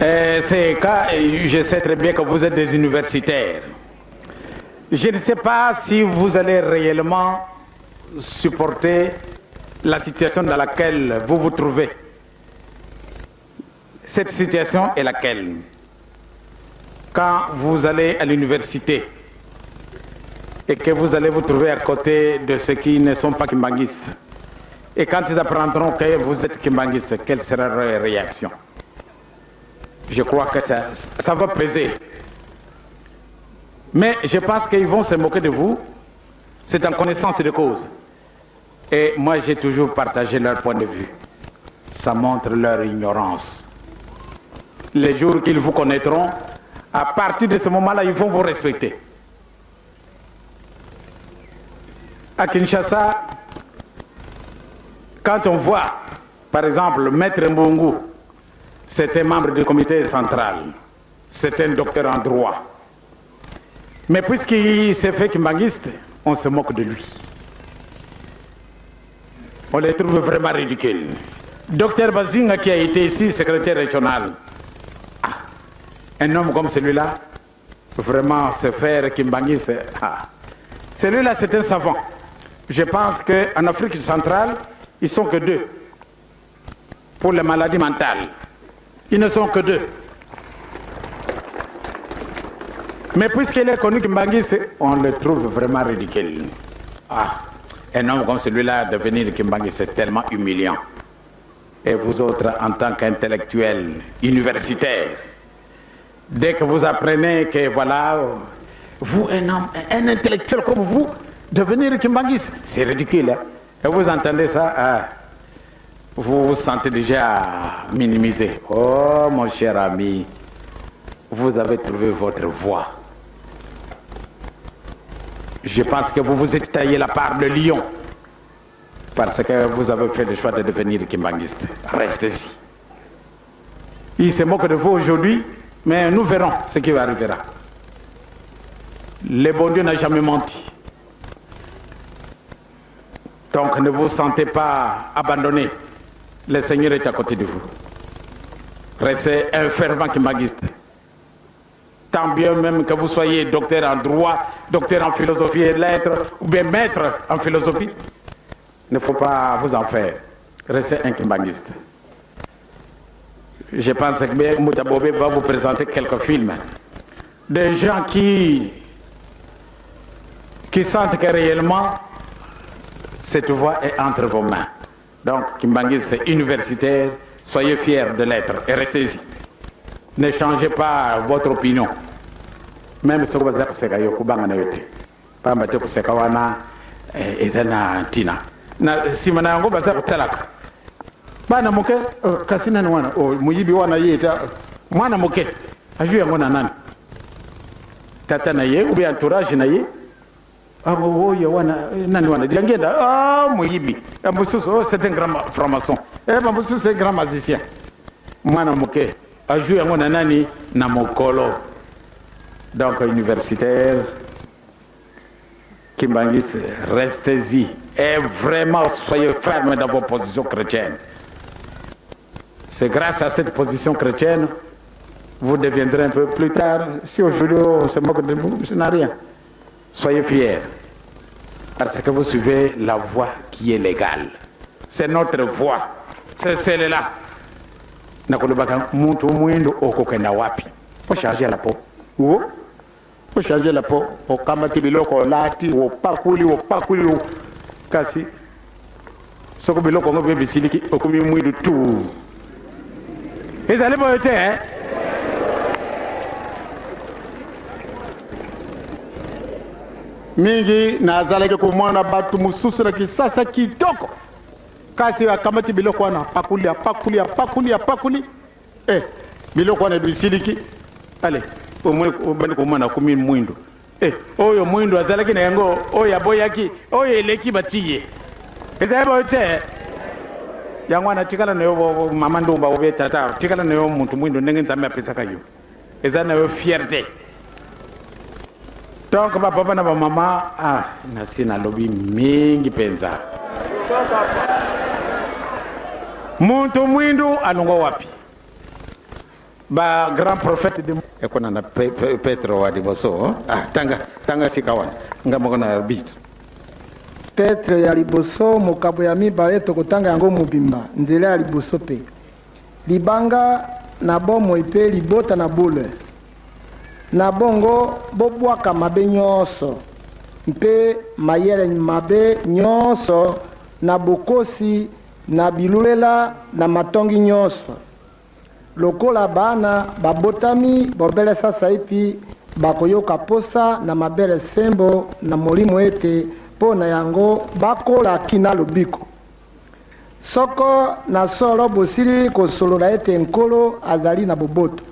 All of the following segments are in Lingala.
Euh, c'est cas, je sais très bien que vous êtes des universitaires. Je ne sais pas si vous allez réellement supporter la situation dans laquelle vous vous trouvez. Cette situation est laquelle Quand vous allez à l'université et que vous allez vous trouver à côté de ceux qui ne sont pas kimbanguistes, et quand ils apprendront que vous êtes kimbanguiste, quelle sera leur réaction Je crois que ça, ça va peser. Mais je pense qu'ils vont se moquer de vous. C'est en connaissance de cause. Et moi, j'ai toujours partagé leur point de vue. Ça montre leur ignorance. Les jours qu'ils vous connaîtront, à partir de ce moment-là, ils vont vous respecter. À Kinshasa, quand on voit, par exemple, Maître Mbungu, c'était membre du comité central, c'est un docteur en droit. Mais puisqu'il s'est fait kimbanguiste, on se moque de lui. On le trouve vraiment ridicule. Docteur Bazinga qui a été ici secrétaire régional. Ah, un homme comme celui-là, vraiment se faire kimbanguiste. Ah. Celui-là, c'est un savant. Je pense qu'en Afrique centrale, ils sont que deux pour les maladies mentales. Ils ne sont que deux. Mais puisqu'il est connu Kimbanguiste, on le trouve vraiment ridicule. Ah, un homme comme celui-là, devenir Kimbanguiste, c'est tellement humiliant. Et vous autres, en tant qu'intellectuels, universitaires, dès que vous apprenez que voilà, vous, un homme, un intellectuel comme vous, devenir Kimbanguiste, c'est ridicule. Hein? Et vous entendez ça, ah, vous vous sentez déjà minimisé. Oh, mon cher ami, vous avez trouvé votre voie. Je pense que vous vous êtes taillé la part de lion parce que vous avez fait le choix de devenir kimbanguiste. Restez-y. Il se moque de vous aujourd'hui, mais nous verrons ce qui va arrivera. Le bon Dieu n'a jamais menti. Donc ne vous sentez pas abandonné. Le Seigneur est à côté de vous. Restez un fervent kimbanguiste. Tant bien même que vous soyez docteur en droit, docteur en philosophie et lettres, ou bien maître en philosophie, il ne faut pas vous en faire. Restez un kimbanguiste. Je pense que Moutabobé va vous présenter quelques films. Des gens qui, qui sentent que réellement cette voie est entre vos mains. Donc, kimbanguiste universitaire, soyez fiers de l'être et restez-y. Ne changez pas votre opinion. Même soki baza koseka yo kobanga na yo te. Pamba te koseka wana eh, eza na ntina. Na nsima na yango baza kotalaka bana moke oh, kasi nani wana oh, moyibi wana ye ta mwana moke azwi yango na nani tata na ye ou bien entourage na ye ah, oyo wana eh, nani wana diangenda ah, moyibi ya mosusu oh, c'est un grand franc-maçon eh, ba mosusu c'est un grand magicien mwana moke azwi yango na nani na mokolo donc universitaire Kimbanguiste, restez-y et vraiment soyez ferme dans vos positions chrétiennes. C'est grâce à cette position chrétienne, vous deviendrez un peu plus tard. Si aujourd'hui on se moque de vous, ce n'a rien. Soyez fiers. Parce que vous suivez la voie qui est légale. C'est notre voie. C'est celle-là. nakolobaka mutu mwindo okokenda wapi ocharge la peau o ocharge la peau okamati biloko olati opakuli opakuli kasi soko biloko yango mpe bisiliki okomi mwindu tu ezali boye te eh? mingi nazalaki komona bato mosusu na kisasa kitoko kasi akamati biloko wana apakuli apakuli apakuli apakuli eh, biloko wana bisiliki ale obandi komona akomi mwindo eh, oyo mwindo azalaki na yango oyo aboyaki oyo eleki batiye ezali boye te yango wana tikala na yo mama ndumba obe tata tikala na yo motu mwindo ndenge nzambe apesaka yo eza na yo fierté donc bapapa na bamama ah, nasi nalobi mingi mpenza muntu mwindu alongwa wapi? Ba grand prophète de ekona na Petro wa liboso. Ah, tanga tanga sika wana nga moko na bit. Petro ya liboso mokapo ya mibale, tokotanga yango mobimba. Nzela ya liboso mpe libanga na bomoi mpe libota na bule. Na bongo bobwaka mabe nyonso mpe mayele mabe nyonso na bokosi na bilulela na matongi nyonso. Lokola bana babotami bobele sasaipi bakoyoka posa na mabele sembo na molimo ete mpo na yango bakola kina lobiko. Soko na solo bosili kosolola ete Nkolo azali na boboto,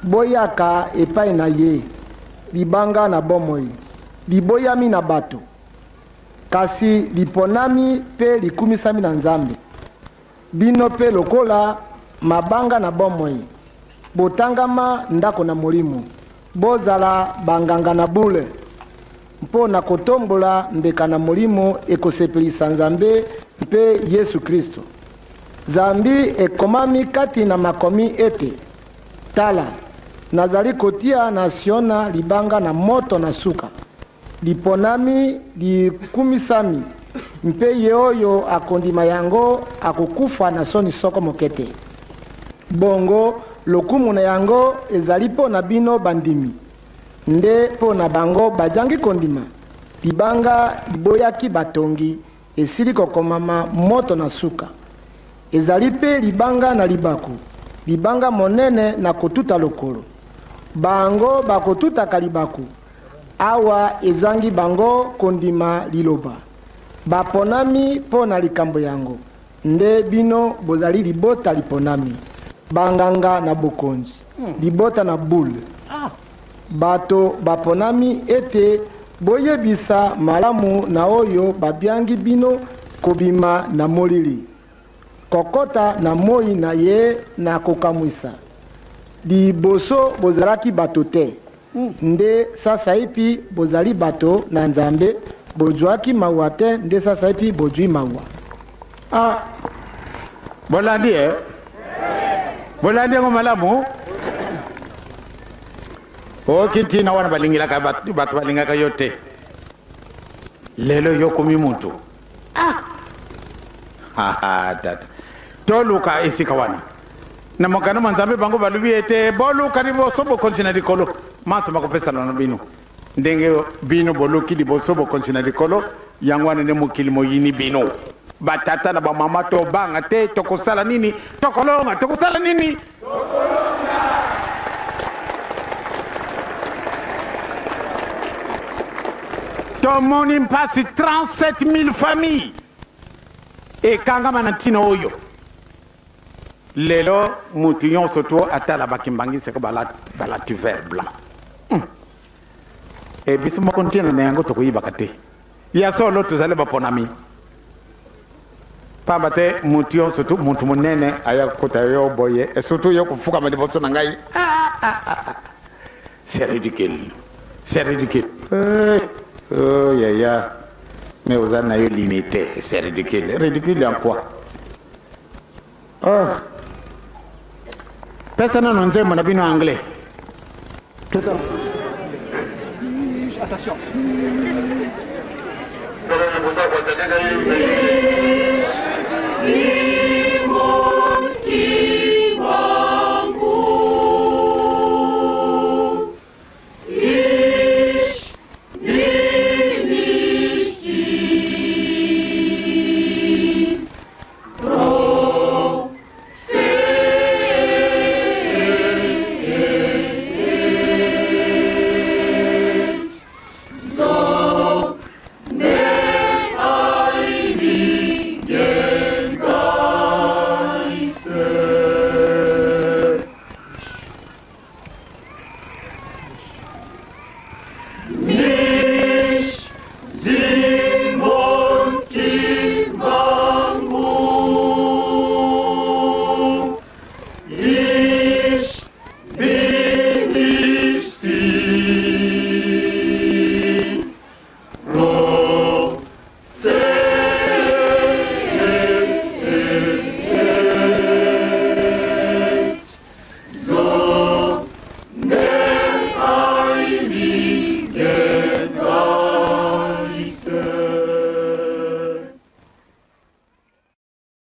boyaka epai na ye, libanga na bomoi, liboyami na bato, kasi liponami mpe likumisami na Nzambe. Bino mpe lokola mabanga na bomoi, botangama ndako na molimo, bozala banganga na bule, mpo na kotombola mbeka na molimo ekosepelisa Nzambe mpe Yesu Kristo. Zambi ekomami kati na makomi ete, Tala, nazali kotia na Siona libanga na moto na suka, liponami, likumisami, mpe ye oyo akondima yango akokufa na soni soko moke te. Bongo lokumu na yango ezali mpo na bino bandimi, nde mpo na bango bajangi kondima, libanga liboyaki batongi esili kokomama moto na suka. Ezali mpe libanga na libaku, libanga monene na kotuta lokolo. Bango bakotutaka libaku, awa ezangi bango kondima liloba. Baponami mpo na likambo yango, nde bino bozali libota liponami, banganga na bokonzi, libota na bule, bato baponami ete boyebisa malamu na oyo babiangi bino kobima na molili, kokota na moi na ye na kokamwisa. Liboso bozalaki bato te, nde sasaipi bozali bato na Nzambe, bozwaki mawa te, nde sasaipi bozwi mawa. Ah, bolandi eh? Bolandi yango malamu? Oki ntina wana balingilaka bato, bato balingaka yo te. Lelo yo komi mutu. Ah! Ha ha tata. Toluka esika wana. Na mokano mwa Nzambe bango balobi ete boluka liboso bokonzi na likolo, manso makopesana na bino. Ndenge bino boluki liboso bokonzi na likolo, yango wana nde mokili moyini bino. Batata na bamama, tobanga te, tokosala nini? Tokolonga, tokosala nini? Tomoni mpasi 37 000 familles ekangama na ntina oyo. Lelo mutu nyonso to atala bakimbangisi ko balati vert blanc. E biso moko ntina na yango tokoyibaka te. Ya solo tozali baponami. Pamba te mutu nyonso tu mutu monene aya kokuta yo boye, et surtout yo kofukama liboso na ngai. Ah, ah, ah, ah. C'est ridicule. C'est ridicule. Oh, yaya. Mais oza na yo limité. C'est ridicule. Ridicule en quoi? Oh. Pesa nano nzembo na bino anglais. Attention.